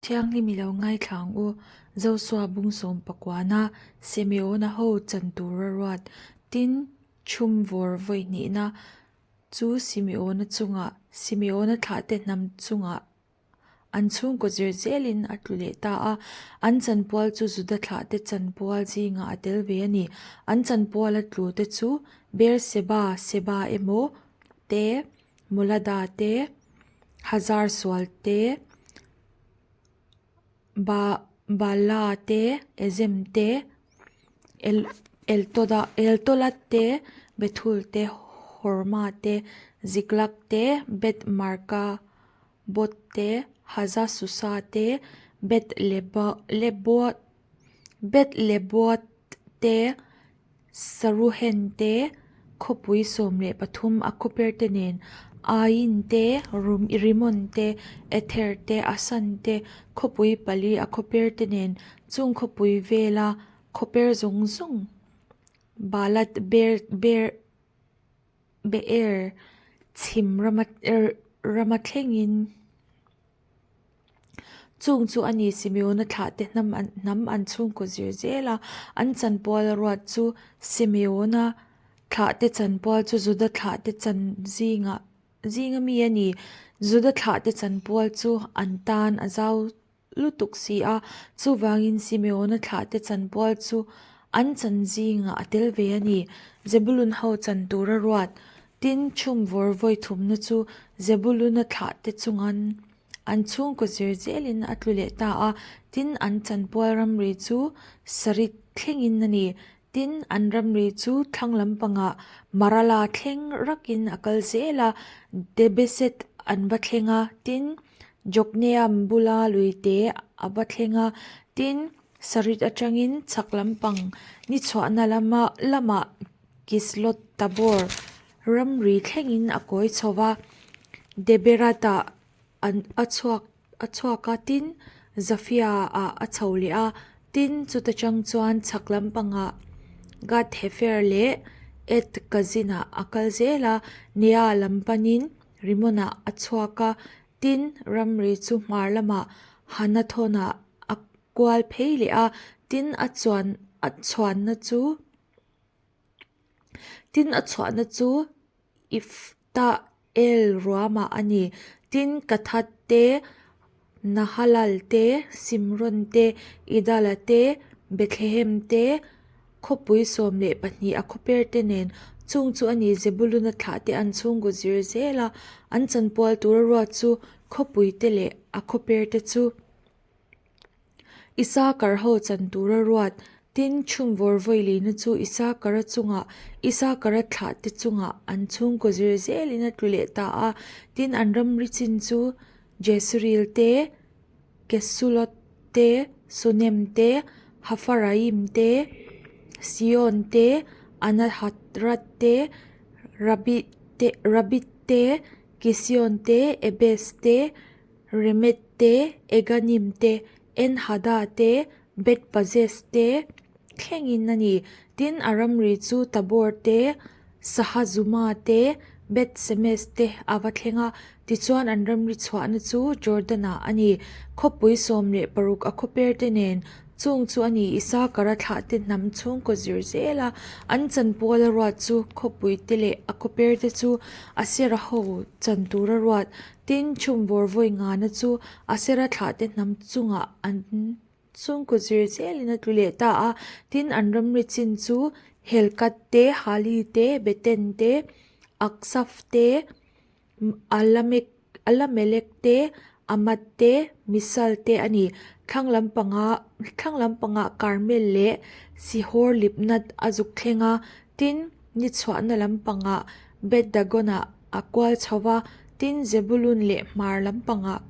Thianghlim i lo ngaithla ang u. Josua bung sawm pakuana Simeona ho chan tura ruat tin chhum vawr vawi hnihna chu Simeona chungah, Simeona thlahte hnam chungah an chhungkaw zir zelin a tlu leh ta a. An chanpual chu Juda thlahte chanpual zingah a tel ve a ni. An chanpuala tlu te chu Beerseba, Seba emaw te, Molada te, Hazar Sual te, Ba Bala te, Ezem te, El Eltoda Eltolad te, Bethul te, Horma te, Ziklag te, Beth Marka Bot te, Haza Susa te, Beth Leba Leboat Beth Leboat te, Saruhen te, khawpui 13 a khawper te nen, Ain te, Rimon te, Ether te, Asan te, khawpui pali a khawper te nen, chung khawpui vela khawper zawng zawng Baalat Ber Ber Beer chhim rama rama thlengin. Chung chu a ni Simeona thlahte hnam an hnam an chhungkaw zir zel a, an chanpual a ruat chu Simeona thlahte chanpual chu Juda thlahte chan zingah zinga mi a ni. Juda thlahte chanpual chu an tan a zau lutuk si a, chuvangin Simeona thlahte chanpual chu an chan zingah a tel ve a ni. Zebulun ho chan tur a ruat. Tin, chhum vawr vawi thumna chu Zebuluna thlahte chungan an chhungkaw zir zelin a tlu leh ta a, tin, an chanpual ramri chu Sarit thlengin a ni. Tin, an ramri chu thlang lampangah Marala thleng rakin a kal zel a, Debeset an va thleng a, tin, Jokneam bula luite a va thleng a, tin, Sarit atangin chhak lampang ni chhuahna lama lamah Kislot Tabor ramri thlengin a kawi chho va, Deberat-ah an a chhuak a chhuak a, tin, Zafia-ah a chho leh a, tin, chuta chang chuan chhak lampangah Gath-hefer leh Et-kazin-ah a kal zel a, Nea lam panin Rimon-ah a chhuak a, tin, ramri chu hmar lamah Hanathon-ah a kual phei leh a, tin, a chuan a chhuanna chu. Tin, a chhuahna chu Iftah El ruamah a ni. Tin, Kathat te, Nahalal te, Simron te, Idala te, Bethlehem te, khawpui 12 a khawper te nen, chung chu a ni Zebuluna thlah te an chhungkaw zir zel a, an chanpual tura ruat chu khawpui te leh a khawper te chu. Isakar ho chan tura ruat, tin chhungvawr vawilina chu Isakara chungah, Isakara thlah te chungah an chhungkaw zir zelin a tlu leh ta a, tin an ramri chin chu Jesreel te, Kesulot te, Sunem te, Hafaraim te, Sion te, Anahatrat te, Rabit te, Kision te, Ebes te, Remet te, Eganim te, En-hada te, Beth-pazez te thlengin a ni. Tin, a ramri chu Tabor te, Sahazuma te, Beth-semes te a va thleng a, tichuan an ramri chhuahna chu Jordan-ah a ni. Khawpui 16 a khawper te nen, chung chu a ni Isakara thlahte hnam chhungkaw zir zel a, an chanpual a ruat chu khawpui te leh a khawper te chu Asera ho chan tur a ruat. Tin, chhumvawr vawi ngana chu Asera thlahte hnam chungah an chhungkaw zir zelin a tlu leh ta a. Tin, an ramri chin chu Helkat te, Hali te, Beten te, Aksaf te, Alamek Alamelek te, Amad te, Misal te a ni. Thlang lampanga thlang lampangah Karmel leh Sihor Libnat a zuk thleng a. Tin, ni chhuahna lampangah Beth Dagon-ah a kual chho va, tin Zebulun leh hmar lampangah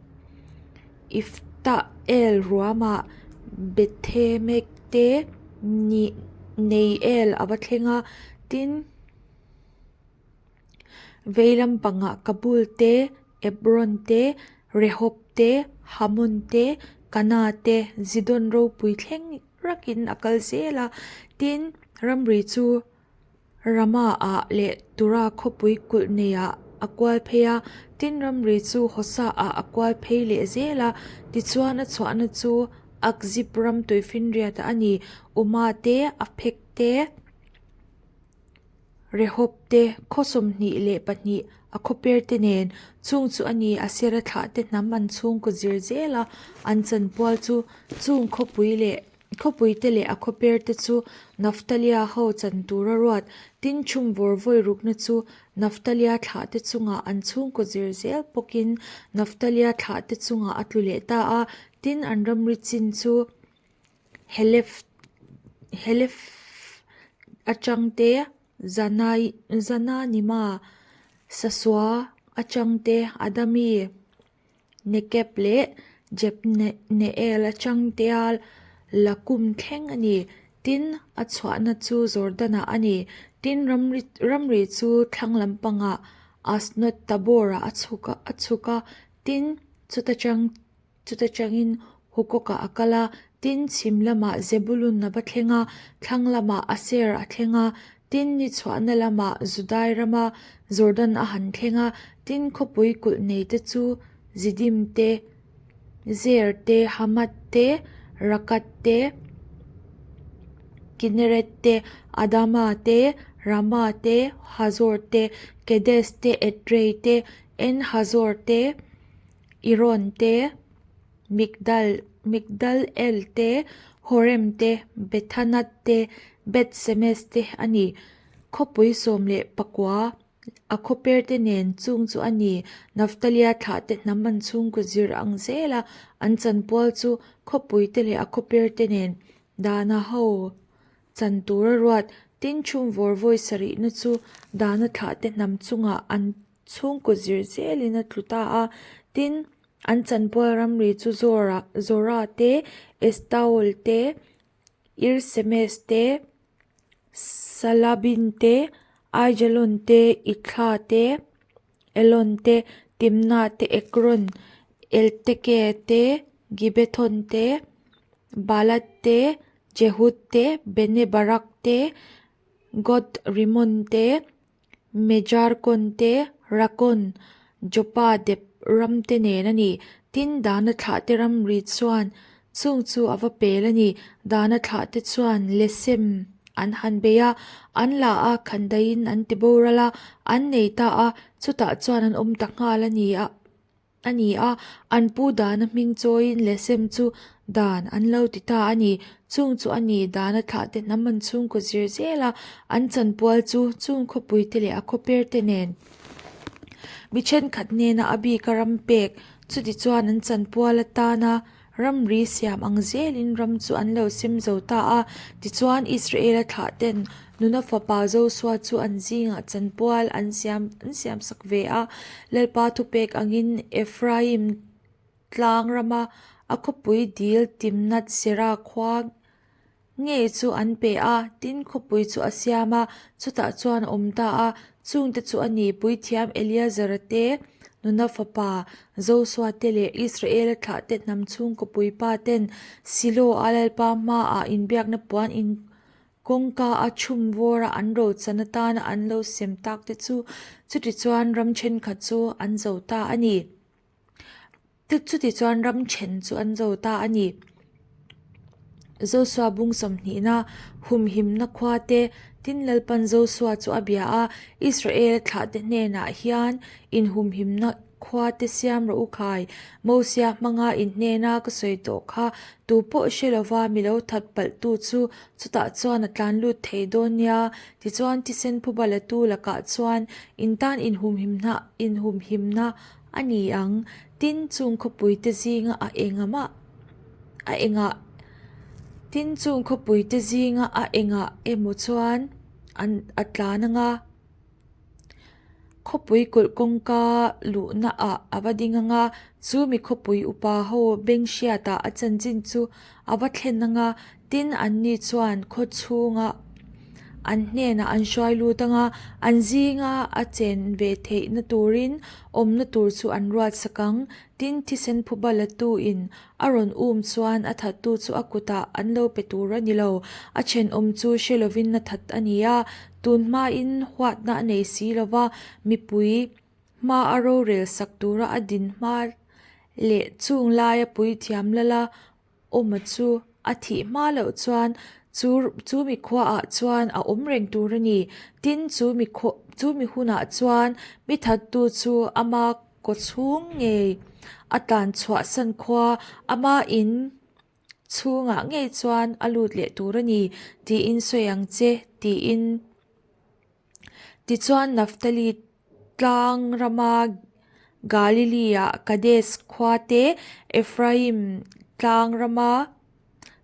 Iftah El ruamah Bethemek te Neiel a va thleng a, tin vei lampangah Kabul te, Ebron te, Rehob te, Hamon te, Kana te, Zidon ropui thleng rakin a kal zel a, tin ramri chu Rama-ah leh Tura khawpui kulh neiah a kual phei a, tin ramri chu Hosa-ah a kual phei leh zel a, tichuan a chhuahna chu Akzib ram tuifinriatah a ni, Uma te, Aphek te, Rehob te, khaw 22 a khawper te nen, chung chu a ni, Asera thlahte hnam an chhungkaw zir zel a, an chanpual chu chung khawpui leh Khawpui te leh a khawper te chu Naftalia ho chan tur a ruat. Tin, chhum vawr vawi rukna chu Naftalia thlah te chungah an chhungkaw zir zel bawkin Naftalia thlah te chungah a tlu leh ta a. Tin, an ramri chin chu Helef Helef atang te, Zanai Zananima, Sasua atang te, Adami, Nekeb leh Jebneel atang tea la kum thleng a ni. Tin, a chhuahna chu Jordan-ah a ni. Tin, ramri chu thlang lampangah Asnot Tabor-ah a chhuk a. Tin, chuta chang Chuta changin Hukawkah a kal a, tin, chhim lamah Zebulun a va thleng a, thlang lamah Aser a thleng a, tin, ni chhuahna lamah Judai rama Jordan a han thleng a, tin, khawpui kulh neite chu Zidim te, Zer te, Hamath te, Rakat te, Kineret te, Adama te, Rama te, Hazor te, Kedes te, Edrei te, En-Hazor te, Iron te, Migdal Migdal El te, Horem te, Bethanat te, Beth Semes te a ni. Khawpui 19 a khawper te nen chung chu a ni. Naftalia thlah te hnam an chhungkaw zir ang zel a, an chanpual chu khawpui te leh a khawper te nen Dana ho chan tur a ruat. Tin, chhum vawr vawi sarihna chu Dana thlah te hnam chungah an Chhungkaw zir zelin a tlu ta a, tin, an chanpual ramri chu Zora, Zora te, Estaol te, Ir-Semes te, Salabin te, Aijalon te, Ithla te, Elon te, Timna te, Ekron, Elteke te, Gibethon te, Baalat te, Jehud te, Bene-Barak te, Got-Rimon te, Mejarkon te, Rakon, Joppa dep ram te nen a ni. Tin, Dana thlah te ramri chuan chung chu a va pel a ni. Dana thlah te chuan Lesem an han bei a, an la a, khandaiin an ti boral a, an nei ta a, chutah chuan an awm ta nghal a ni a. A ni a, an pu Dana hming chawiin Lesem chu Dan an lo ti ta a ni. Chung chu a ni, Dana thlahte hnam an chhungkaw zir zel a, an chanpual chu chung khawpuite leh a khawperte nen mi thenkhat hnena a bika ram pek, chutichuan an chanpual atana Ramri siam ang zelin ram chu an lo sem zo ta a, tichuan Israela thlahten nuna fapa Josua chu an zingah chanpual an siam an siamsak ve a. Lalpa thupek angin Ephraim tlang rama a khawpui dil Timnath-Serah khua Ngei chu an pe a, tin khawpui chu a siam a, chutah chuan a awm ta a. Chungte chu a ni, Puithiam Eleazara te, Nuna fapa Josua te leh Israela thlahte hnam chhungkaw puipa ten Silo-a Lalpa hmaah inbiakna puan in kawngka a chhum vawra an rochan atana an lo sem tak te chu chutichuan ram thenkhat chu an zo ta a ni. Chutichuan ram then chu an zo ta a ni. Josua bung sawmhnihna humhimna khua te tin Lalpan Josua chu a bia a, Israel thlahte hnenah hian inhumhimna khua te siam rawh u khai. Mosia hmanga in hnena ka sawi tawh kha tu pawh hre lova mi lo that palhtu chu chutah chuan a tlan lut thei dawn nia. Tichuan thisen phuba latu lakah chuan in tan inhumhimna inhumhimna A ni ang, tin chung khawpuite zinga a enga mah a engah tin chung khawpuite zinga a engah emaw chuan an a tlan ang a, khawpui kulh kawngka luhna ah a va ding ang a, chu mi khawpui upa ho beng hriatah a chanchin chu a va thlen ang a, tin anni chuan khaw chhunga an hnenah an hruai lut ang a, an zinga a chen ve theihna turin awmna tur chu an ruat sak ang. Tin, thisen phuba latu in a rawn um chuan a thattu chu a kutah an lo pe tur a ni lo. A thenawm chu hre lovin a that a ni a, tun hmain huatna a nei si lova, mipui. hmaa a rorel sak tura a din hma leh chung laia puithiam lala awma chu a thih hma loh chuan chu chu mi khuaah chuan a awm reng tur a ni. Tin, chu mi khaw chu mi hunah chuan mi thattu chu ama kaw chhung ngei a tlan chhuahsan khua ama in chhungah ngei chuan a lut leh tur a ni tiin sawi ang che tiin. Tichuan Naphtali tlang rama Galilee-ah Kades khua te, Ephraim tlang rama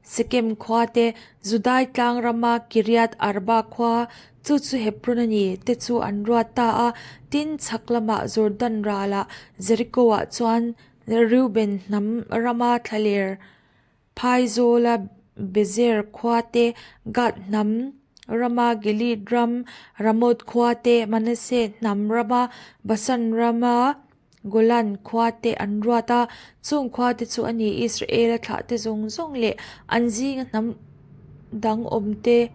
Sekem khua te, Judai tlang rama Kiriath Arba khua, chu chu Hebron a ni, te chu an ruat ta a. Tin, chhak lamah Jordan ralah Jericho-ah chuan Reuben hnam rama thlaler Phaizawla Bezer khua te, Gad hnam rama Gilead ram Ramoth khua te, Manasseh hnam rama Bashan rama Golan khua te an ruat a. Chung khua te chu a ni, Israela thlah te zawng zawng leh an zinga hnam dang awm te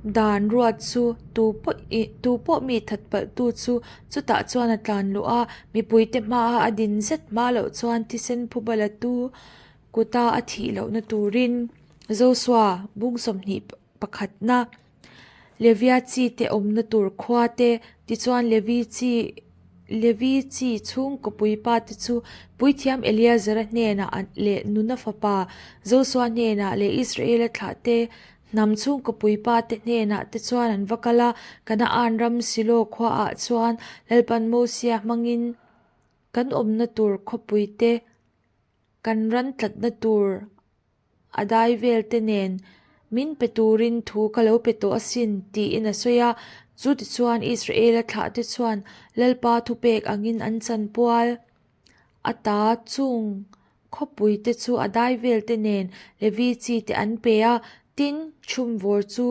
dan ruat chu tu pawh tu pawh mi that palh tu chu chutah chuan a tlan luh a, mipuite hmaa a din zet hma loh chuan thisen phuba la tu Kuta a thih lohna turin Joshua bung 21na Levia chi te awmna tur khua te, tichuan Levi chi Levi chi chhungkaw puipa te chu Puithiam Eleazara hnenah leh Nuna fapa Joshua hnenah leh Israela thlahte hnam chhungkaw puipa te hnenah te chuan an va kal a, Kanaan ram Silo khuaah chuan Lalpan Mosia hmangin kan awmna tur khawpui te Kan ran tlatna tur a dai vel te nen min pe turin thu ka lo pe tawh asin, tiin a sawi a. Chutichuan Israela thlahte chuan Lalpa thupek angin an chanpual ata chung khawpui te chu a dai vel te nen Levi chi te an pe a. Tin, chhumvawr chu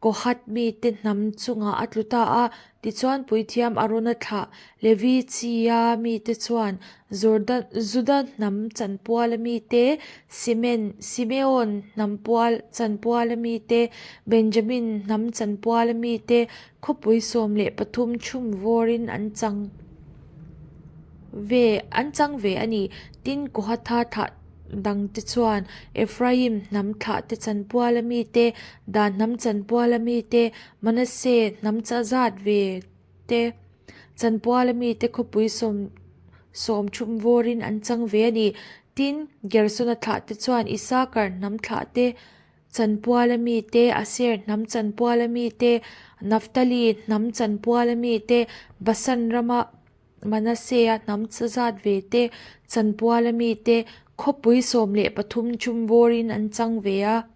Kohath mite hnam chungah a tlu ta a, tichuan puithiam Arona thlah Levi chia mite chuan Jordan Juda hnam chanpuala mite, Simen Simeon hnam pual chanpuala mite, Benjamin hnam chanpuala mite khawpui 13 chhum vawrin an chang ve an chang ve a ni. Tin, Kohatha thlah dangte chuan Ephraim hnam thlahte chanpuala mite, Dan hnam chanpuala mite, Manasseh hnam zat ve te chanpuala mite khawpui sawm sawm thum vawrin an chang ve a ni. Tin, Gersona thlahte chuan Isakar hnam thlahte chanpuala mite, Aser hnam chanpuala mite, Naphtali hnam chanpuala mite, Basan rama Manasseh-a hnam zat ve te, chanpuala mite khawpui 13 chum vawrin an chang ve a.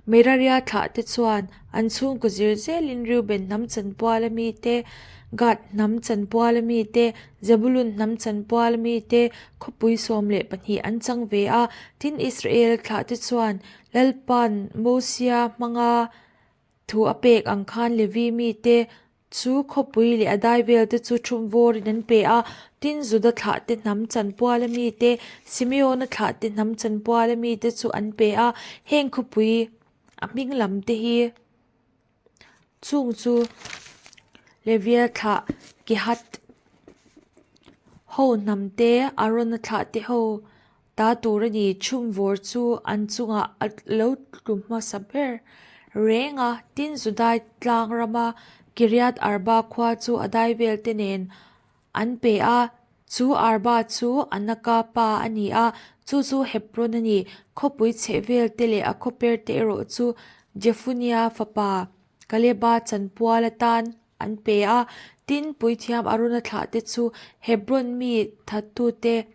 Meraria thlahte chuan an chhungkaw zir zelin Reuben hnam chanpuala mite, Gad hnam chanpuala mite, Zebulun hnam chanpuala mite khawpui 12 an chang ve a. Tin, Israel thlahte chuan Lalpa'n Mosia hmanga thu a pek ang khan Levi mite Chu khawpui leh a dai velte chu thum vawrin an pe a, tin Juda thlahte hnam chanpuala mite, Simeona thlahte hnam chanpuala mite chu an pe a, heng khawpui a hming lam te hi chung chu Levia thlah Kehath ho hnam te, Arona thlahte ho Ta tur a ni, chhumvawr chu an chungah a lo tlu hmasa ber reng a, tin Judai tlang rama Kiriath Arba khua chu a dai velte nen an pe a, chu Arba chu Anaka pa a ni a, chu chu Hebron a ni. Khawpui chheh velte leh a khawperte erawh chu Jefunia fapa Kaleba chanpual atan an pe a, tin puithiam Arona thlahte chu Hebron mi thattute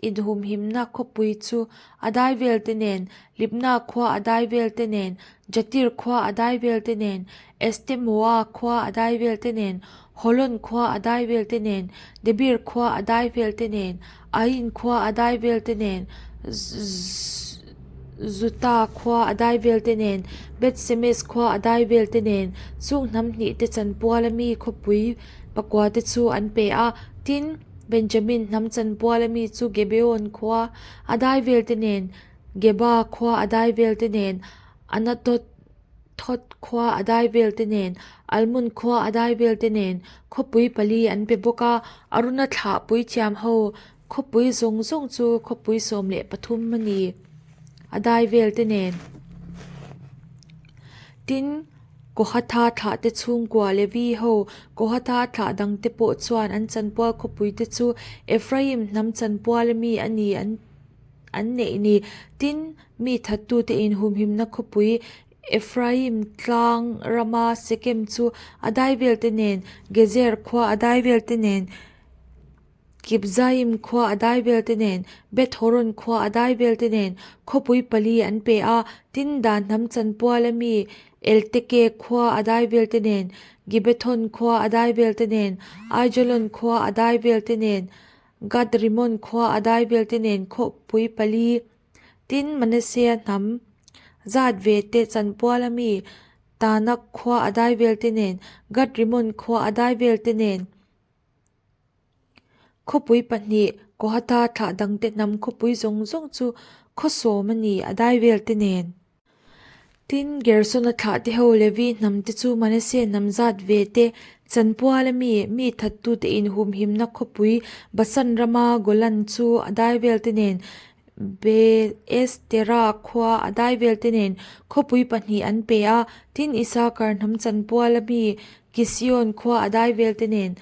Inhumhimna khawpui chu a dai velte nen, Libna khua a dai velte nen, Jatir khua a dai velte nen, Estemoa khua a dai velte nen, Holon khua a dai velte nen, Debir khua a dai velte nen, Ain khua a dai velte nen, Juta khua a dai velte nen, Beth-semes khua a dai velte nen, chung hnam hnihte chanpuala mi khawpui pakuate chu an pe a. Tin, Benjamin hnam chanpuala mi chu Gibeon khua a dai velte nen, Geba khua a dai velte nen, Anathoth. Anathoth khua a dai velte nen, Almon khua a dai velte nen, khawpui pali an pe bawk a. Aruna thlah puithiam ho khawpui zawng zawng chu khawpui 13 a ni, a dai velte nen. Tin, Kohatha thlahte chhungkua Levi ho Kohatha thlah dangte pawh chuan an chanpual khawpuite chu Ephraim hnam chanpual ami a ni an an neih ni. Tin, mi thattute inhumhimna khawpui Ephraim tlang rama Sekem chu a dai velte nen, Gezer khua a dai velte nen, Kibzaim khua a dai velte nen, Beth Horon khua a dai velte nen khawpui pali an pe a. Tin, Dan hnam chanpuala mi Elteke khua a dai velte nen, Gibethon khua a dai velte nen, Aijalon khua a dai velte nen, Gad-Rimon khua a dai velte nen khawpui pali, tin Manasseh hnam zat ve te chanpuala mi Tanak khua a dai velte nen, Gad-Rimon khua a dai velte nen khawpui pahnih Kohatha thlah dangte hnam khawpui zawng zawng chu khaw sawm a ni a dai velte nen. Tin, Gersona thlahte ho Levi hnamte chu Manasseh hnam zat ve te, chanpuala mi, mi thattute inhumhimna khawpui Basan rama Golan chu a dai velte nen, Be-estera khua a dai velte nen khawpui pahnih an pe a. Tin, Isakar hnam chanpuala mi Kision khua a dai velte nen,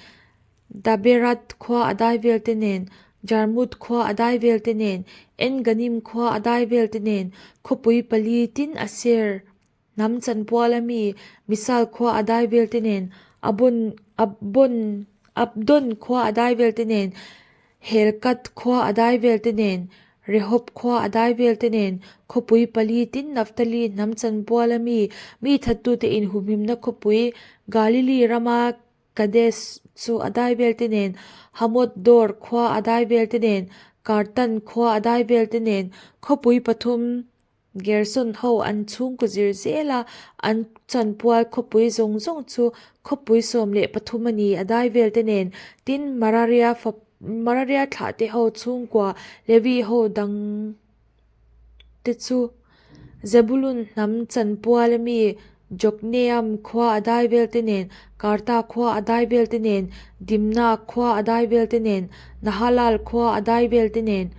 Daberat khua a dai velte nen, Jarmut khua a dai velte nen, En-Ganim khua a dai velte nen, khawpui pali tin Aser hnam chanpuala mi Misal khua a dai velte nen, Abon, Abon, Abdon khua a dai velte nen, Helkat khua a dai velte nen, Rehob khua a dai velte nen, khawpui pali tin Naphtali hnam chanpuala mi mi thattute inhumhimna khawpui Galili rama Kadesh chu a dai velte nen, Hamoth Dor khua a dai velte nen, Kartan khua a dai velte nen, khawpui pathum Gerson ho an chhungkaw zir zel a, an chanpual khawpui zawng zawng chu khawpui 13 a ni a dai velte nen. Tin, Mararia Mararia thlahte ho chhungkua Levi ho dang te chu Zebulun hnam chanpual ami Jokneam khua a dai velte nen, Karta khua a dai velte nen, Dimna khua a dai velte nen, Nahalal khua a dai velte nen,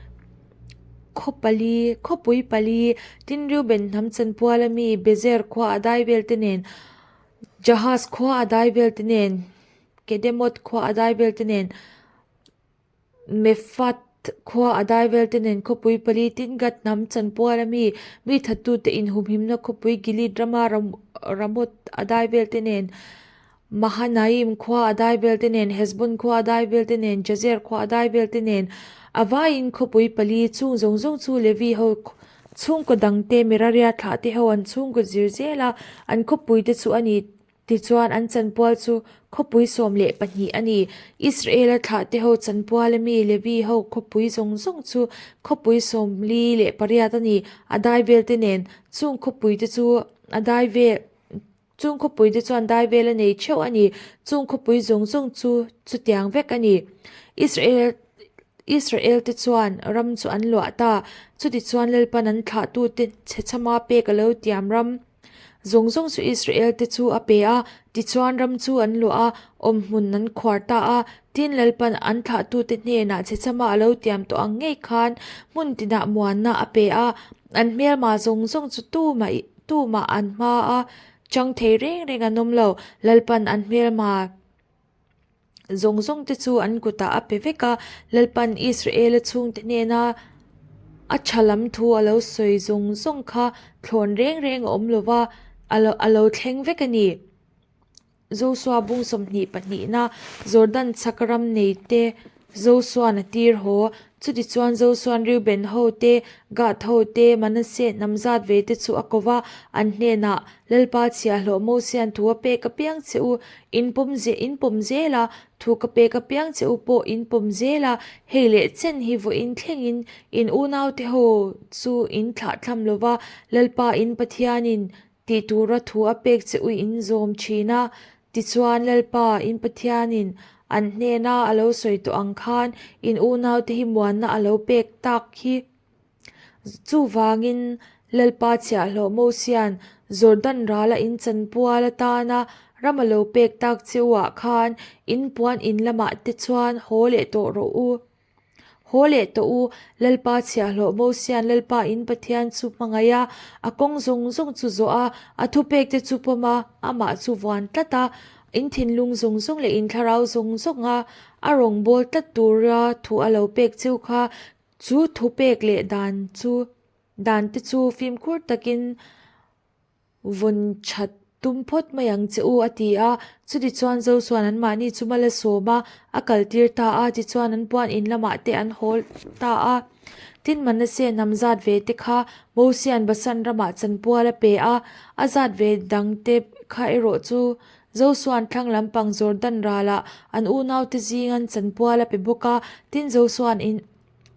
khaw pali, khawpui pali, tin Reuben hnam chanpual ami Bezer khua a dai velte nen, Jahaz khua a dai velte nen, Kedemoth khua a dai velte nen, Mephat khua a dai velte nen khawpui pali tin Gad hnam chanpual a mi, mi thattute inhumhimna khawpui Gilead rama Ramoth a dai velte nen, Mahanaim khua a dai velte nen, Hesbon khua a dai velte nen, Jazer khua a dai velte nen, a vaiin khawpui pali chung zawng zawng chu Levi ho chhungkaw dangte Meraria thlahte ho an chhungkaw zir zel a, an khawpuite chu a ni. Tichuan, an chanpual chu khawpui 12 a ni. Israela thlahte ho chanpuala mi Levi ho khawpui zawng zawng chu khawpui 48 a ni. A dai velte nen chung khawpuite chu a dai vel chung khawpuite chuan dai vel a nei theuh a ni. Chung khawpui zawng zawng chu chutiang vek a ni. Israel Israelte chuan ram chu an luah ta. Chutichuan Lalpan an thlahtute chhechhama pek a lo tiam ram. Zawng zawng chu Israel te chu a pe a, tichuan ram chu an luah a, awmhmun an khuar ta a. Tin, Lalpan an thlahtute hnenah chhechama a lo tiam tawh ang ngei khan hmun tinah muanna a pe a, an hmelma zawng zawng chu tumah tumah an hma a chang thei reng reng an awm lo. Lalpan an hmelma. Zawng zawng te chu an kutah a pe vek a, Lalpan Israela chhungte hnena a tha lam thu a lo sawi zawng zawng kha thlawn reng reng a awm lo va, a lo thleng vek a ni. Josua bung sawmhnih pahnihna Jordan chhak ram nei te Josua'n a tir haw. Chutichuan Josua'n Reuben ho te, Gad ho te, Manasseh hnam zat ve te chu a ko va, an hnenah, Lalpa chhiahhlawh Mosia'n thu a pek apiang che u, in pawm ze in pawm zel a, thu ka pek apiang che u pawh in pawm zel a, hei leh chen hi vawiin thlengin in unaute ho chu in thlahthlam lo va, Lalpa in Pathianin Tih tura thu a pek che u in zawm thin a, tichuan Lalpa in Pathianin an hnena a lo sawi tawh ang khan in unaute hi muanna a lo pek tak hi. Chuvangin. Lalpa chhiahhlawh Mosia'n Jordan rala in chanpual atana ram a lo pek tak che u ah khan in puan in lamah te chuan haw leh tawh rawh u. Haw leh tawh u, Lalpa chhiahhlawh Mosia'n Lalpa in Pathian chu hmangaih a, a kawng zawng zawng chu zawh a, a thupek te chu pawm a, amah chu vuan tlat a, in thinlung zawng zawng leh in thlarau zawng zawng a, a rawngbâwl tlat tura thu a lo pek cheu kha, chu thupek leh dan chu dan te chu fimkhur takin Vawn that tum phawt mai ang che u, a ti a. Chutichuan Josua'n anmahni chu mal a sawm a, a kaltir ta a, tichuan an puan in lamah te an haw ta a. Tin, Manasseh hnam zat ve te kha Mosia'n Basan ramah chanpual a pe a, a zat ve dangte kha erawh chu Josua'n thlang lampang Jordan ralah an unaute zingan chanpual a pe bawk a. Tin, Josua'n in.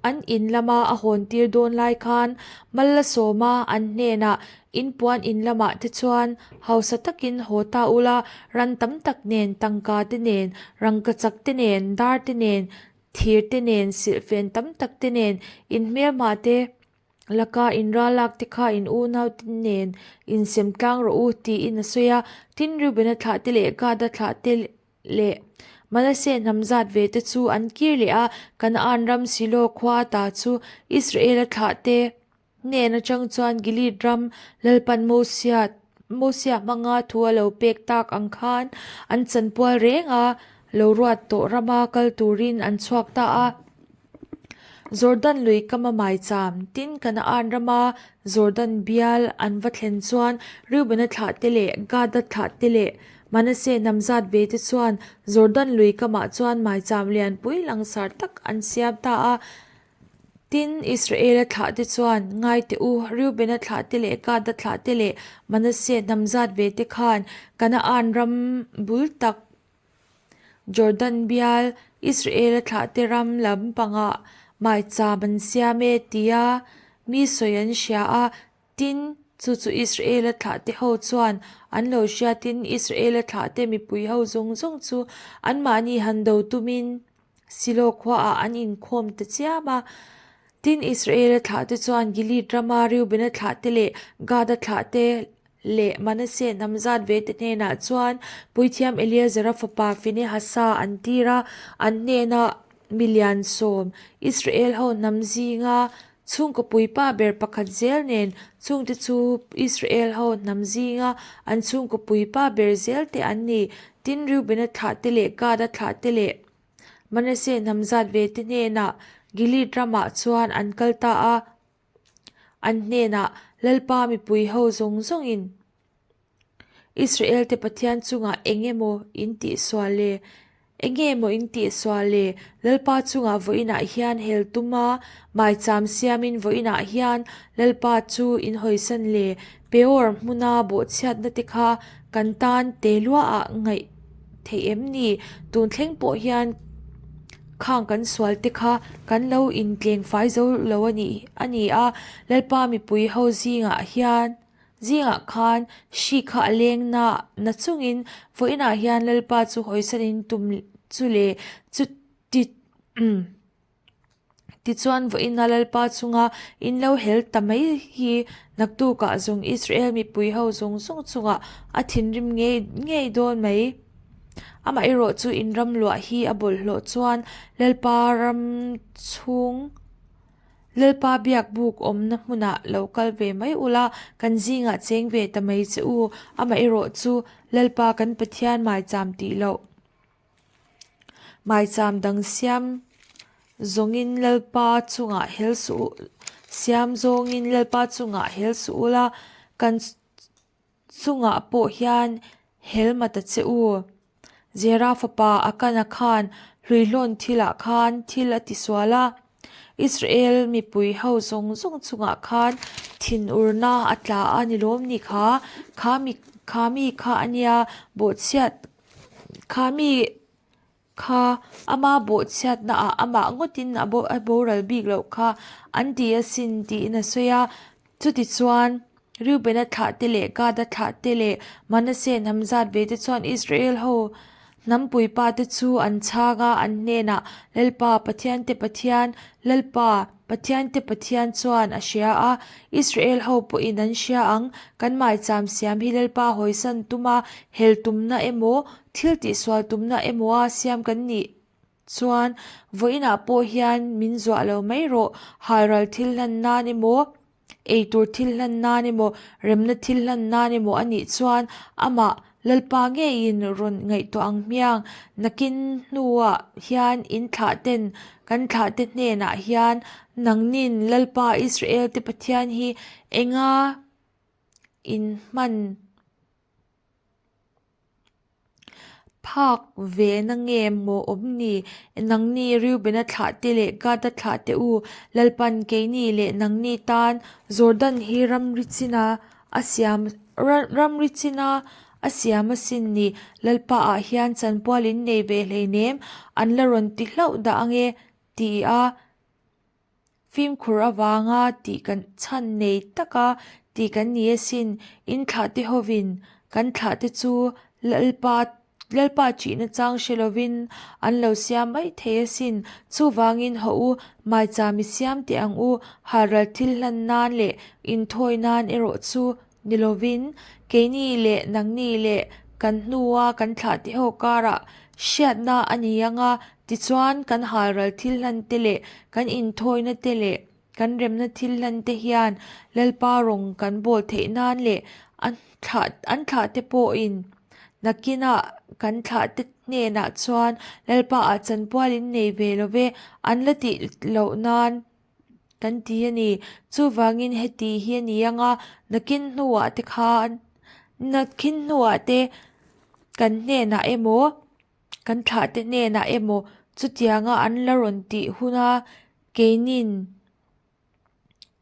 An in lama a hawn tir dawn lai khan mal a sawm a, an hnenah, In puan in lamah te chuan hausa takin haw ta ula, ran tam tak nen, tangka te nen, rangkachak te nen, dar te nen, thir te nen, silhfen tam tak te nen, in hmelhma te laka in ralak te kha in unau te nen insem tlang rawh u, tiin a sawi a. Tin, Reubena thlah te leh Gada thlah te leh Manasseh hnam zat ve te chu an kir leh a, Kanaan ram Silo khua ta chu Israela thlahte hnen atang chuan Gilead ram Lalpan Mosia Mosia hmanga thu a lo pek tak ang khan an chanpual reng a, lo ruat tawh rama kal turin an chhuak ta a. Jordan lui kama maicham, tin Kanaan rama Jordan bial an va thlen chuan Reubena thlahte leh Gada thlahte leh Manasseh hnam zat ve te chuan Jordan lui kamah chuan maicham lianpui langsar tak an siam ta a. Tin, Israela thlahte chuan, Ngai teh u, Reubena thlahte leh Gada thlahte leh Manasseh hnam zat ve te khan Kanaan ram bul tak Jordan bial, Israel-a thlahte ram lam pangah maicham an siam e tia mi sawi an hria a, tin, chu chu Israel-a thlahte ho chuan an lo hriatin Israel-a thlahte mipui ho zawng zawng chu anmahni han do tumin Silo khuaah an inkhawm ta chiam a. Tin, Israel-a thlahte chuan Gilead rama Reubena thlahte leh Gada thlahte leh Manasseh hnam zat ve te hnenah chuan Puithiam Eleazara fapa Phinehasa an tir a, an hnenah milian sawm, Israel ho hnam zinga chhungkaw puipa ber pakhat zel nen chungte chu Israel ho hnam zinga an chhungkaw puipa ber zel te an ni. Tin, Reubena thlahte leh Gada thlahte leh Manasseh hnam zat ve te hnenah Gilead ramah chuan an kal ta a. An hnenah, Lalpa mipui ho zawng zawngin Israel-te Pathian chungah eng emaw in tihsual le? Eng nge maw in tihsual le? Lalpa chungah vawiinah hian hel tuma maicham siamin vawiinah hian Lalpa chu in hawisan le? Peor hmuna bawhchhiatna te kha kan tan te luaah ngaih theih em ni? Tun thleng pawh hian khang kan sual te kha kan lo intleng fai zo lo a nih a ni a, Lalpa mipui ho zingah hian zingah khan hri kha a leng na na chungin vawiinah hian Lalpa chu hawisan in tum chu le chu ti Tichuan, vawiina Lalpa chunga in lo hel ta mai hi naktukah zawng Israel mipui ho zawng zawng chungah a thinrim ngei ngei dawn mai. Amaherawh chu in ram luah hi a bawlhhlawh chuan Lalpa ram chhung Lalpa biak buk awmna hmunah lo kal ve mai ula, kan zingah cheng ve ta mai che u. Amaherawh chu Lalpa kan Pathian maicham tih loh. Maicham dang siam zawngin Lalpa chungah hel suh u, siam zawngin Lalpa chungah hel suh ula, kan chungah pawh hian hel ma ta che u. Zera fapa Akana khan hluihlawn thilah khan thil a tisual a, Israel mipui ho zawng zawng chungah khan thinurna a tla a ni lawm ni kha, kha mi kha mi kha a nia bawhchhiat Kha mi kha ama bawhchhiatna ah amah ngawtin a a boral bik loh kha an ti asin tiin a sawi a. Chutichuan Reubena thlah te leh Gada thlah te leh Manasseh hnam zat ve te chuan Israel ho hnam puipa te chu an chhang a, an hnenah, Lalpa, Pathiante Pathian, Lalpa! Pathiante Pathian chuan a hria a, Israel ho pawhin an hria ang. Kan maicham siam hi Lalpa hawisan tuma hel tumna emaw, thil tihsual tumna emawa siam kan nih chuan vawiinah pawh hian min zuah lo mai rawh. Halral thil hlan nan emaw, Eitur thil hlan nan emaw, remna thil hlan nan emaw a nih chuan amah Lalpa ngeiin rawn ngaihtuah ang hmiang. Nakin hnuah hian in thlah ten kan thlah te hnenah hian nangnin Lalpa Israel te Pathian hi enga in hman Phak ve na nge maw awm ni? Nangni Reubena thlah te leh Gada thlah te u, Lalpan keini leh nangni tan Jordan hi ramri china a siam ramri china a siam asin ni. Lalpa ah hian chanpual in nei ve hleinem, an la rawn ti hlauh dah ange ti a. Fimkhur avanga tih kan chhan nei taka tih kan ni asin, in thlahte hovin kan thlahte chu Lalpa Lalpa ṭihna chang hre lovin an lo siam mai thei asin. Chuvangin hawh u, maicham i siam teh ang u, halral thil hlan nan leh inthawi nan erawh chu ni lovin, keini leh nangni leh kan hnua kan thlahte ho karah hriatna a ni ang a, tichuan kan halral thil hlan te leh kan inthawina te leh kan remna thil hlan te hian Lalpa rawng kan bawl theih nan leh an thlah an thlahte pawhin nakinah kan thlahte hnenah chuan Lalpa ah chanpual in nei ve lo ve an la tih loh nan Kan ti a ni. Chuvangin heti hi a ni ang a, nakin hnuah te khan, nakin hnuah te kan hnenah emaw, kan thlahte hnenah emaw chutianga an la rawn tih huna keinin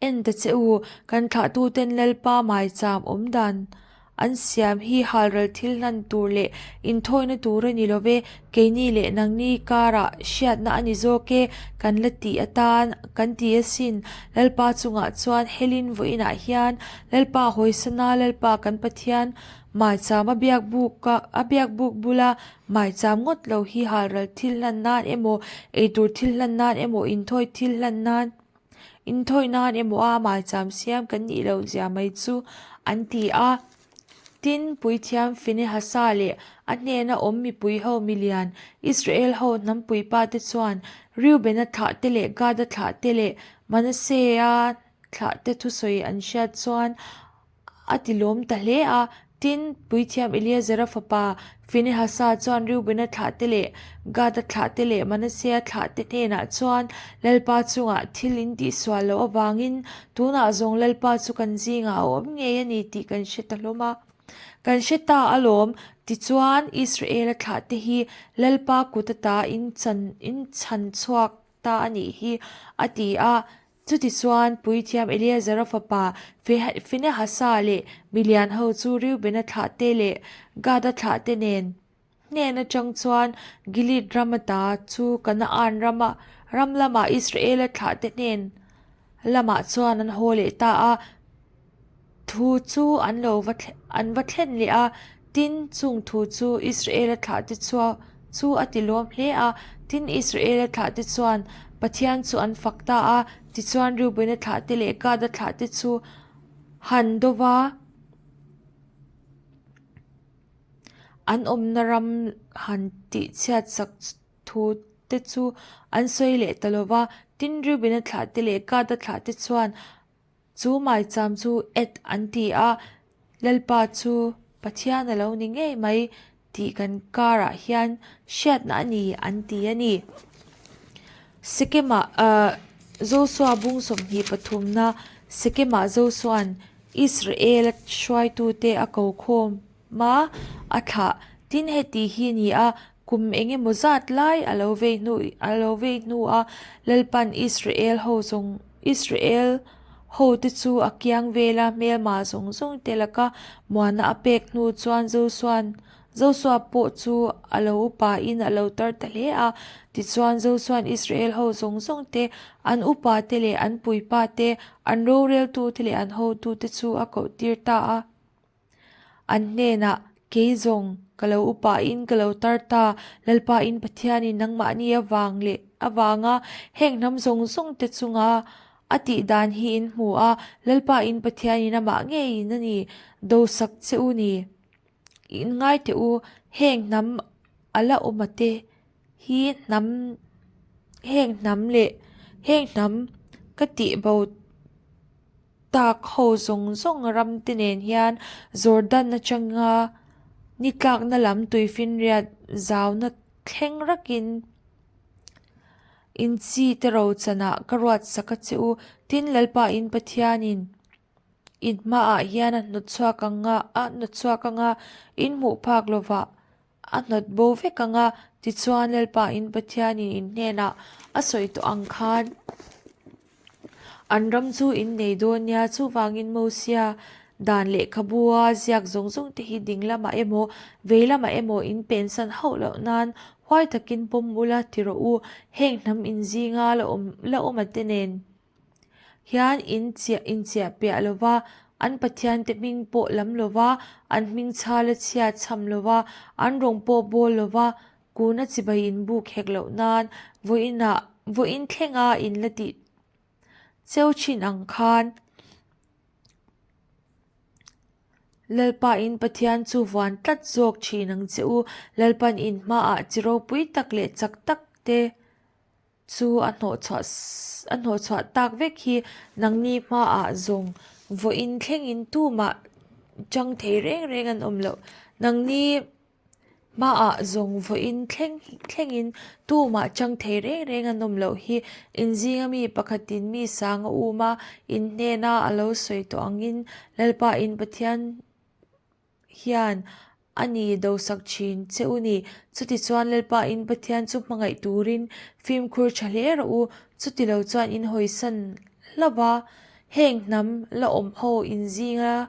en ta che u, kan thlahtuten Lalpa maicham awm dan An siam hi halral thil hlan tur leh inthawina tur a ni lo ve, keini leh nangni karah hriatna a ni zawk e, kan la tih atan kan ti asin. Lalpa chungah chuan helin vawiinah hian Lalpa hawisana Lalpa kan Pathian maicham a biak buk a a biak buk bula maicham ngawt lo hi halral thil hlan nan emaw eitur thil hlan nan emaw inthawi thil hlan nan Inthawi nan emaw a maicham siam kan nih loh zia mai chu an ti a. Tin, Puithiam Finehasa leh a hnena awm mipui ho milian Israel ho hnampui pa te chuan Reubena thlah te leh Gada thlah te leh Manasea thlah te thusawi an hriat chuan A ti lawm ta hle a. Tin, Puithiam Eleazara fapa Finehasa chuan Reubena thlahte leh Gada thlahte leh Manasea thlahte hnenah chuan, Lalpa chungah thil in tihsual loh avangin tunah zawng Lalpa chu kan zingah a awm ngei a ni tih kan hre ta hlawm a. Kan hre ta alawm. Tichuan, Israela thlahte hi Lalpa kut ata in chan in chhan chhuak ta a nih hi, a ti a. Chutichuan, Puithiam Eleazara fapa Finehasa leh milian ho chu Reubena thlahte leh Gada thlahte nen hnen atang chuan Gilead ram ata chu Kanaan rama ram lamah Israela thlahte hnen lamah chuan an haw leh ta a. Thu chu an lo va an va thlen leh a, tin, chung thu chu Israela thlahte chua chu a ti lawm hle a. Tin, Israela thlahte chuan Pathian chu an fak ta a, tichuan Reubena thlahte leh Gada thlahte chu han do va, an awmna ram han tihchhiat sak thu te chu an sawi leh ta lo va. Tin, Reubena thlahte leh Gada thlahte chuan Chu maicham chu et an ti a, Lalpa chu Pathian a lo ni ngei mai tih kan karah hian hriatna a ni an ti a ni. Sekemah Josua bung 23na Sekemah Josua'n Israela hruaitute a ko khawm a, a thlah. Tin heti hi a ni a, kum eng emaw zat lai a lo vei hnu a lo vei hnu a, Lalpan Israel ho zawng Israel hote chu a kiang vela hmelma zawng zawng te laka muana a pek hnu chuan Josua'n Josua pawh chu a lo upa in a lo tar ta hle a. Tichuan Josua'n Israel ho zawng zawng te, an upa te leh an puipa te, an roreltu te leh an hotu te chu a kohtir ta a. An hnenah, Kei zawng. Ka lo upain ka lo tar ta, Lalpain Pathianin nangmahni avang leh avanga heng hnam zawng zawng te chunga a tih dan hi in hmu a, Lalpain Pathianin amah ngeiin a ni dosak che u ni. In ngai teh u, heng hnam a la awm a te hi hnam heng hnam leh heng hnam ka tih bo tak ho zawng zawng ram te nen hian Jordan atanga ni tlakna lam tuifinriat zauna thleng rakin in chi te rochanah ka ruatsak a che u. Tin, Lalpa in Pathianin in hmaah hian a hnawt chhuak ang a, a hnawt chhuak ang a, in hmuh phak lovah a hnawt bo vek ang a, tichuan Lalpa in Pathianin in hnenah a sawi tawh ang khan an ram chu in nei dawn nia. Chuvangin Mosia dan lehkhabua ziak zawng zawng te hi ding lamah emaw vei lamah emaw in pensan hauh loh nan huai takin pawm ula ti rawh u, heng hnam inzinga la awm la awma te nen hian in chiah in chiah piah lo va, an Pathiante hming pawh lam lo va, an hming chhal a chhia chham lo va, an rawng pawh bawl lo va, kun a chibai in buk hek loh nan vawiinah vawiin thlenga in la tih cheu thin ang khan Lalpa in Pathian chu vuan tlat zawk thin ang che u. Lalpan in hmaah chi ropui tak leh chak tak te chu a hnawhchhuah a hnawhchhuah tak vek hi nangni hmaah zawng vawiin thlengin tumah chang thei reng reng an awm loh. Nangni hmaah zawng vawiin thleng thlengin tumah chang thei reng reng an awm loh hi inzinga mi pakhatin mi sang a um a, in hnena a lo sawi tawh angin Lalpa in Pathian hian a ni dosak thin che u ni. Chutichuan Lalpa in Pathian chu hmangaih turin fimkhur tha hle rawh u. Chutilo chuan in hawisan hlauh va, heng hnam la awm ho inzinga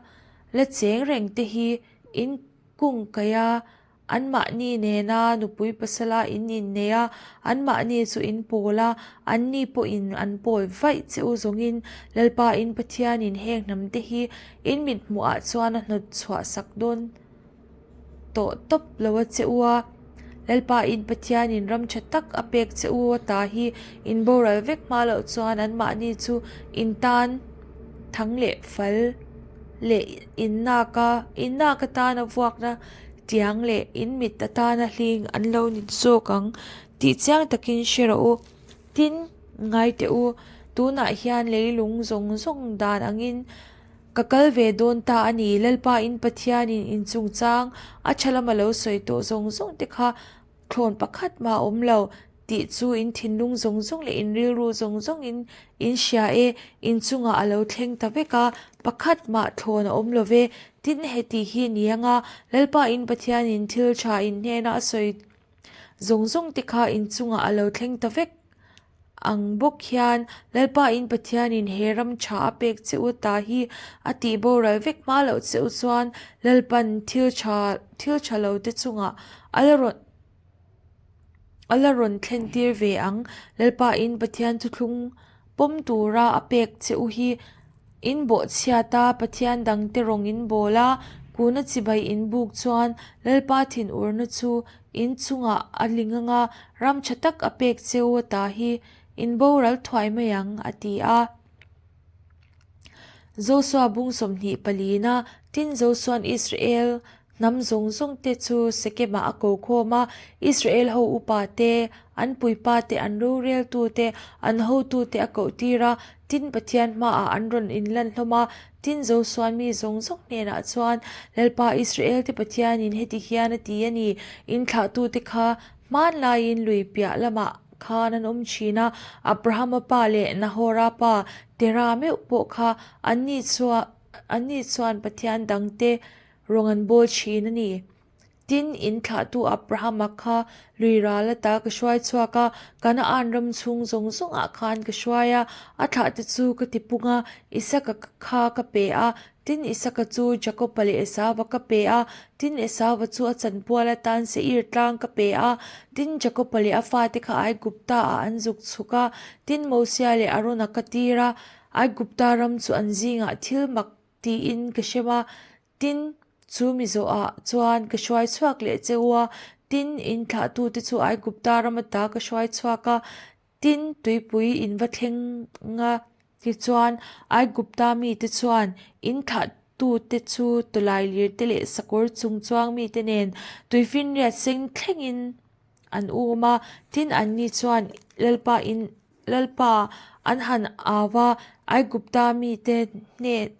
la cheng reng te hi in kungkaih a, Anmahni nena nupui pasala in innei a, anmahni chu in pawl a, anni pawhin an pawl vaih che u zawngin Lalpa in Pathianin heng hnamte hi in mithmuhah chuan a hnawt chhuah sak dawn tawh tawp lo a che u a. Lalpa in Pathianin ram tha tak a pek che u a ta hi in boral vek hma loh chuan anmahni chu in tan thang leh fal leh innaka innak atana vuakna tiang leh in mit atana hling an lo ni zawk ang tih chiang takin hre rawh u. Tin, ngai teh u, tunah hian leilung zawng zawng dan angin ka kal ve dawn ta a ni. Lalpa in Pathianin in chungchang a tha lama lo sawi tawh zawng zawng te kha thlawn pakhat mah a awm lo tih chu in thinlung zawng zawng leh in rilru zawng zawngin in hria e, in chungah a lo thleng ta vek a, pakhat mah thlawn a awm lo ve. Tin, heti hi ni anga Lalpa in Pathianin thil tha in hnena a sawi zawng zawng te kha in chungah a lo thleng ta vek ang bawk hian Lalpa in Pathianin he ram tha a pek che u ta hi a tih boral vek hma loh che u chuan Lalpan thil tha thil tha lo te chungah a la rawn a la rawn thlen tir ve ang. Lalpa in Pathian thuthlung pawm tura a pek che u hi in bawhchhiat a, Pathian dangte rawng in bawl a, kuna chibai in buk chuan Lalpa thinurna chu in chungah a ling ang a, ram tha tak a pek che u ata hi in boral thuai mai ang, a ti a. Josua bung 20 palina, tin Josua'n Israel Hnam zawng zawng te chu Sekemah a ko khawm a, Israel ho upa te, an puipa te, an roreltu te, an hotu te a koh tir a, tin Pathian hmaah an rawn inlan hlawm a, tin Josuan mi zawng zawng hnenah chuan, Lalpa Israel te Pathianin heti hian a ti a ni, in thlahtute kha hmanlaiin lui piah lamah khan an awm thin a, Abrahama pa leh Nahora pa Terah meuh pawh kha anni chuan anni chuan Pathian dangte Rawng an bawl thin a ni. Tin, in thlahtu Abrahama kha lui ral ata ka hruai chhuak a, Kanaan ram chhung zawng zawngah khan ka hruai a, a thlahte chu ka ti pung a, Isaka kha ka pe a, tin, Isaka chu Jakoba leh Esauva ka pe a, tin, Esauva chu a chanpual atan Seir tlang ka pe a, tin, Jakoba leh a fate kha Aigupta-ah an zuk chhuk a, tin, Mosia leh Arona ka tir a, Aigupta ram chu an zingah thil mak tiin ka hrem a, tin. Chu mi zawhah chuan ka hruai chhuak leh che u a, tin, in thlahtute chu Aigupta ram ata ka hruai chhuak a, tin, tuipui in va thleng a. Tichuan, Aigupta mite chuan in thlahtute chu tawlailir te leh sakawr chung chuang mite nen tuifinriat seng thlengin an um a, tin, anni chuan Lalpa in Lalpa an han au va, Aigupta mite hnen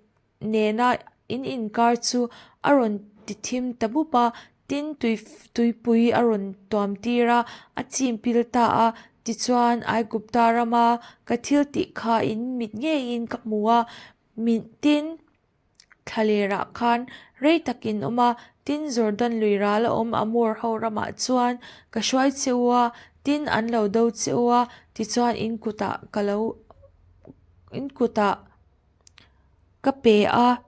nena in inkar chu a rawn ti thim ta bup a, tin tuipui a rawn tuam tir a, a chim pil ta a. Tichuan, Aigupta rama ka thil tih kha in mit ngeiin ka hmu a, tin thlalerah khan rei tak in awm a, tin Jordan lui ral a awm Amor ho ramah chuan ka hruai che u a, tin an lo do che u a, tichuan in kutah ka lo in kutah Ka pe a,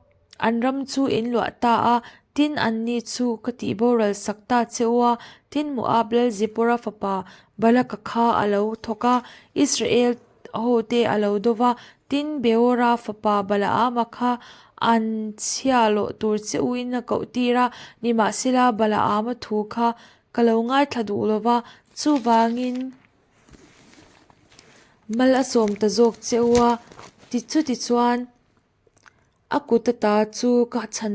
an ram chu in luah ta a, tin anni chu ka tih boral sak ta che u a, tin Moab lal Zipporah fapa Balaka kha a lo thawk a, Israel hote a lo do va, tin Beora fapa Balaama kha an chhia lawh tur che u in a koh tir a, nimahsela Balaama thu kha ka lo ngaithla duh lo va, chuvangin. Mal a sawm ta zawk che u a, ti chuti chuan a kut ata chu ka chhan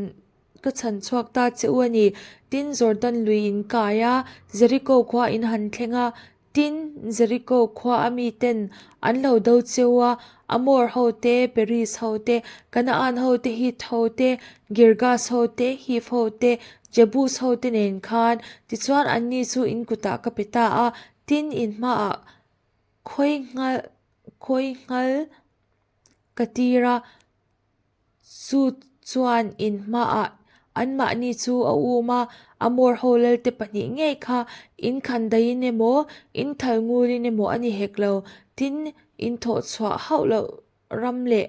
ka chhan chhuak ta che u a ni. Tin, Jordan lui in kai a, Jericho khua in han thleng a, tin, Jericho khua a miten an lo do che u a, Amor ho te, Periz ho te, Kanaan ho te, Hit ho te, Girgas ho te, Hiv ho te, Jebus ho te nen khan, tichuan anni chu in kutah ka pe ta a, Tin, in hmaah khawi nghal khawi nghal ka tir a, chu chuan in hmaah anmahni chu a um a, Amor ho lalte pahnih ngei kha in khan daihin emaw, in thal ngulin emaw a ni hek lo. Tin, in thawh chhuah hauh loh ram leh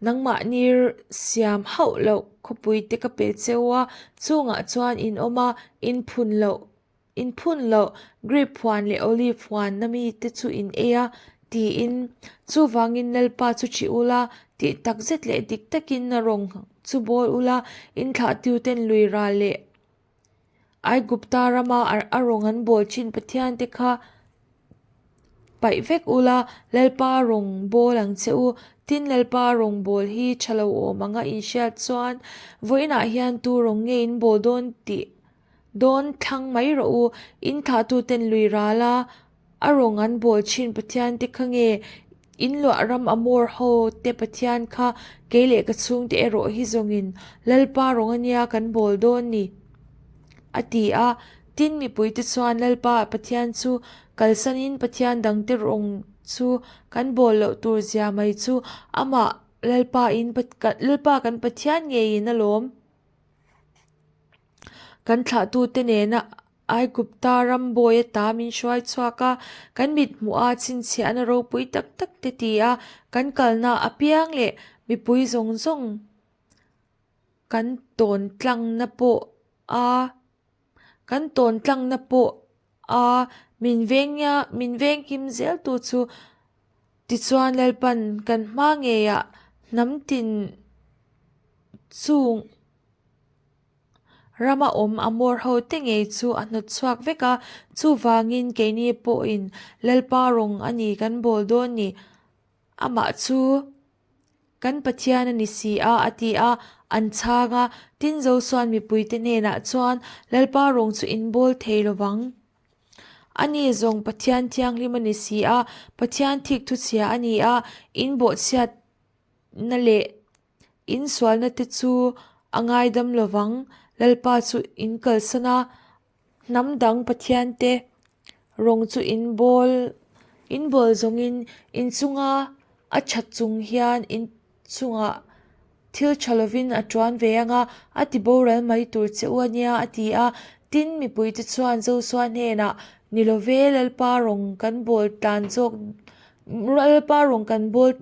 Nangmahni siam hauh loh khawpui te ka pe cheu a, chungah chuan in awm a, in phun loh in phun loh grape huan leh olive huan na mite chu in ei a, tiin. Chuvangin Lalpa chu ṭhi ula, tih takzet leh dik takin a rawng chu bawl ula, in thlahtiuten lui ral leh Aigupta rama a rawng an bawl thin Pathian te kha paih vek ula, Lalpa rawng bawl ang che u. Tin, Lalpa rawng bawl hi tha lo awm anga inhriat chuan vawiinah hian tu rawng nge in bawl dawn tih dawn thlang mai rawh u. In thlahtuten lui ral a, A rawng an bawl thin Pathian te kha nge in luah ram Amor ho te Pathian kha kei leh ka chhungte erawh hi zawngin Lalpa rawng ania kan bawl dawn ni a ti a. Tin mipuite chuan Lalpa Pathian chu kalsanin Pathian dangte rawng chu kan bawl loh tur zia mai chu amah Lalpa in Lalpa kan Pathian ngeiin alawm kan thlahtute nena Aigupta ram bawi ata min hruai chhuak a, kan mit hmuh a chhinchhiahna ropui tak tak te ti a, kan kalna apiang leh mipui zawng zawng kan tawn tlangna pawh a kan tawn tlangna pawh a min veng min venghim zel tu chu tichuan Lalpan kan hma ngeiah hnam tin chung. Rama awm Amor ho te ngei chu a hnawt chhuak vek a, chuvangin keini pawhin Lalpa rawng a ni kan bawl dawn ni, amah chu kan Pathian a ni si a, a ti a, an chhang a. Tin, Josua'n mipuite hnenah chuan, Lalpa rawng chu in bawl thei lo vang. Ani zawng Pathian thianghlim a ni si a, Pathian thikthuchhia a ni a, in bawhchhiatna leh In sualna te chu a ngaidam lovang, Lalpa chu in kalsan a, hnam dang Pathian te rawng chu in bawl in bawl zawngin in chunga a that chung hian in chungah thil tha lovin a tuan ve ang a, a ti boral mai tur che u a nia a ti a. Tin, mipuite chuan Joshua hnenah, Ni love, Lalpa rawng kan bawl tlan zawk Lalpa rawng kan bawl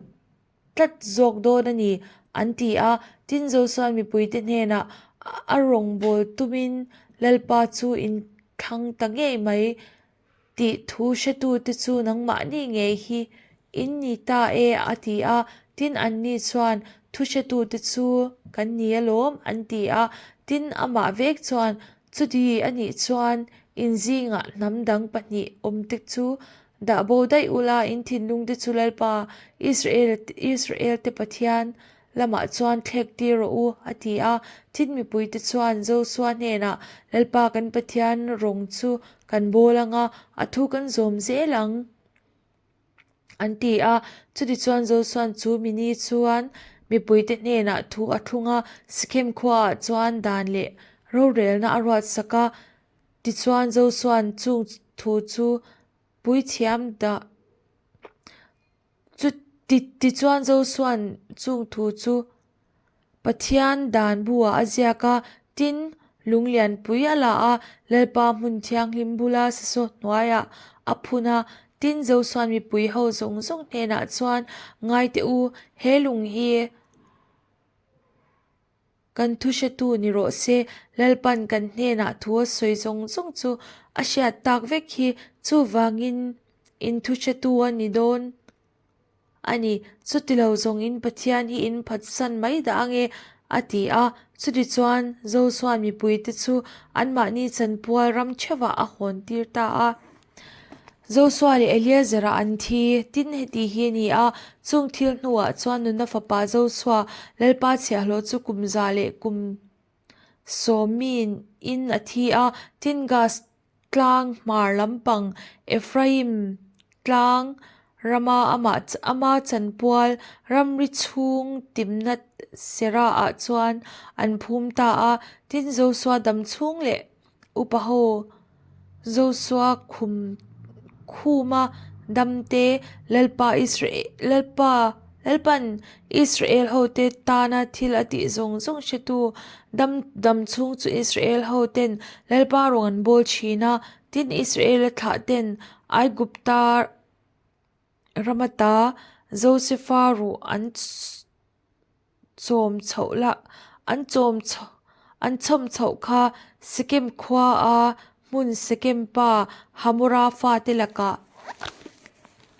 tlat zawk dawn a ni, an ti a. Tin, Josua'n mipuite hnenah a rawngbâwl tumin Lalpa chu in thlang ta ngei mai tih thu hretute chu nangmahni ngei hi in ni ta e, a ti a. Tin, anni chuan, Thuhretute chu kan ni alawm, an ti a. Tin, amah vek chuan, Chuti a nih chuan in zingah hnam dang pahnih awmte chu dah bo daih ula, in thinlungte chu Lalpa, Israel-te Pathian lamah chuan thlek tir rawh u, a ti a. Tin, mipuite chuan Josua hnenah, Lalpa kan Pathian rawng chu kan bawl ang a, a thu kan zawm zel ang, an ti a. Chutichuan Josua'n chu mini chuan mipuite hnenah thu a thlung a, Sikhem khuaah chuan dan leh rorelna a ruatsak a. Tichuan Josua'n chung thu chu puithiam dah Chu tichuan Josua'n chung thu chu Pathian dan buah a ziak a, tin, lung lianpui a la a, Lalpa hmun thianghlim bula sasaw hnuaiah a phun a. Tin, Josua'n mipui ho zawng zawng hnenah chuan, Ngai teh u, he lung hi Kan thu hretu ni rawh se, Lalpan kan hnenah thu a sawi zawng zawng chu a hriat tak vek hi, chuvangin in thu hretu a ni dawn a ni. Chutilo zawng in Pathian hi in phatsan mai dah ange, a ti a. Chutichuan Josua'n mipuite chu anmahni chanpual ram theuhah a hawn tir ta a. Josua leh Eleazar-a an thi. Tin, heti hi a ni a, chung thil hnuah chuan nuna fapa Josua, Lalpa chhiahhlawh chu kum za leh kum sawmin in a thi a. Tin, Gas tlang hmar lampang Ephraim tlang rama amah ama chanpual ramri chhung Timnath Serah-ah chuan an phum ta a. Tin, Josua dam chhung leh Upa ho Josua khum khuma damte Lalpa Israel Lalpa Lalpan Israel hote tana thil a tih zawng zawng hretu dam dam chhung chu Israel hoten Lalpa rawng an bawl thin a, tin Israela thlah ten Aigupta rama ta Josefa ruh an chawm chhoh lah an chawm chho an chhawm chhoh kha Sekem khua a hmun Sekem pa Hamora fate lakah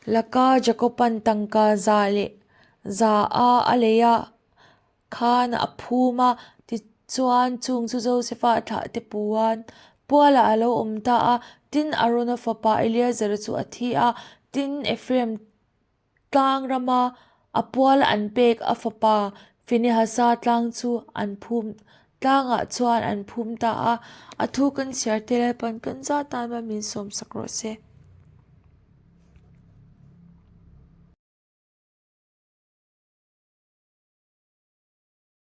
laka Jakoban tangka za leh za a a lei a khan a phum a tichuan chung chu Josefa thlah te puan pualah a lo awm ta a tin Arona fapa Eleazar chu a thi a tin Ephraim Tlang rama a pual an pek a fapa Finehasa tlang chu an phum tlangah chuan an phum ta a, a thu kan chhiar te Lalpan kan zat tan min sawmsak rawh se.